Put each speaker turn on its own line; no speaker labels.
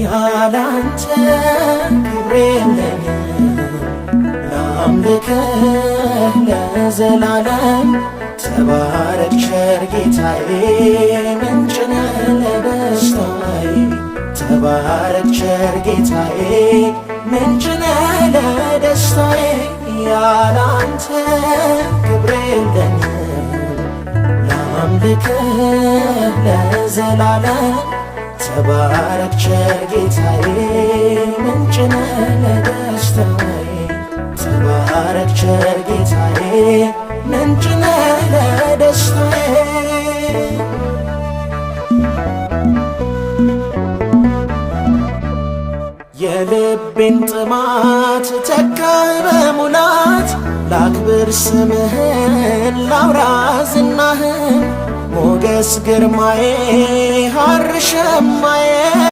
ያላንተ ክብር የለኝም። ላምልክህ ለዘላለም፣ ተባረክ ቸር ጌታዬ፣ ምንጭ ነህ ለደስታዬ። ተባረክ ቸር ጌታዬ፣ ምንጭ ነህ ለደስታዬ። ያላንተ ክብር የለኝም። ላምልክህ ለዘላለም፣ ተባረክ ቸር ጌታዬ፣ ምንጭ ነህ ለደስታዬ። ተባረክ ቸር ጌታዬ፣ ምንጭ ነህ ለደስታዬ። የልቤን ጥማት ተካህ በሙላት፣ ላክብር ስምህን፣ ላውራ ዝናህን፣ ሞገስ ግርማዬ፣ ሐር ሸማዬ።